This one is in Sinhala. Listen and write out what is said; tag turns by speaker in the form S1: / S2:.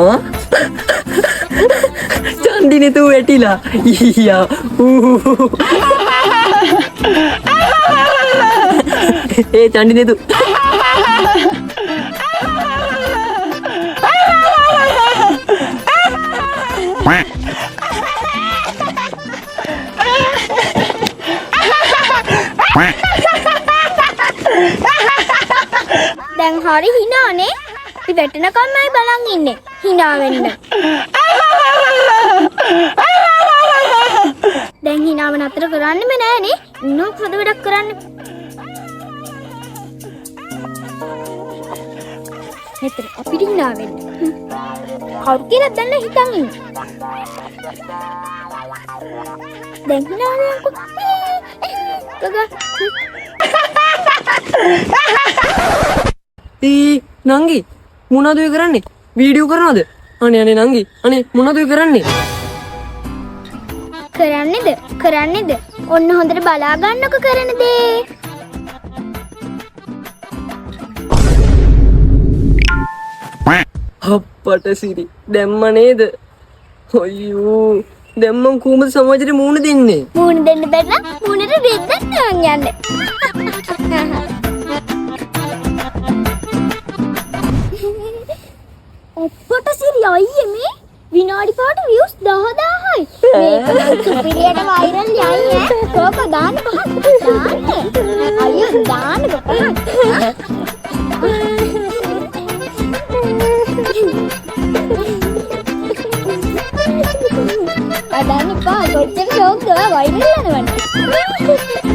S1: ආ චන්දිනේ තೂ වැටිලා. ඊයා ඌ. ඒ චන්දිනේ තೂ.
S2: දැන් හරි හිනානේ. අපි වැටෙනකම්මයි බලන් ඉන්නේ. හිනා වෙන්න. දැන් හිනාව නතර කරන්නෙම නෑනේ. ඉන්නෝ පොද වැඩක් කරන්න. මෙතන අපිට හිනා වෙන්න. කවුරු කියලාද දන්නේ හිතන් ඉන්නේ. දැන් හිනා වෙනකෝ. ගගා.
S1: ඒ නංගි මොනවද ඔය කරන්නේ? වීඩියෝ කරනවද? අනේ අනේ නංගි, අනේ මොනවද ඔය කරන්නේ?
S2: කරන්නේද? කරන්නේද? ඔන්න හොඳට බලා ගන්නකො කරන දේ.
S1: අප්පට සිරි දැම්ම නේද? අයියෝ දැන් මං කොහොමද සමාජෙට මූණ දෙන්නේ?
S2: මූණ දෙන්න බැරි නම් මූණට රෙද්දක් දාන් යන්න. අප්පට සිරි අයියේ මේ විනාඩි පහට views 10,000යි. මේක නම් සුපිරියට වෛරල් යයි ඈ. කෝක දාන්න පහක් දාන්න. අයියෝ දාන්න පහක්. අදන්න පා කොච්චර ෂෝක්ද ඔයා වෛරල් යනවනේ.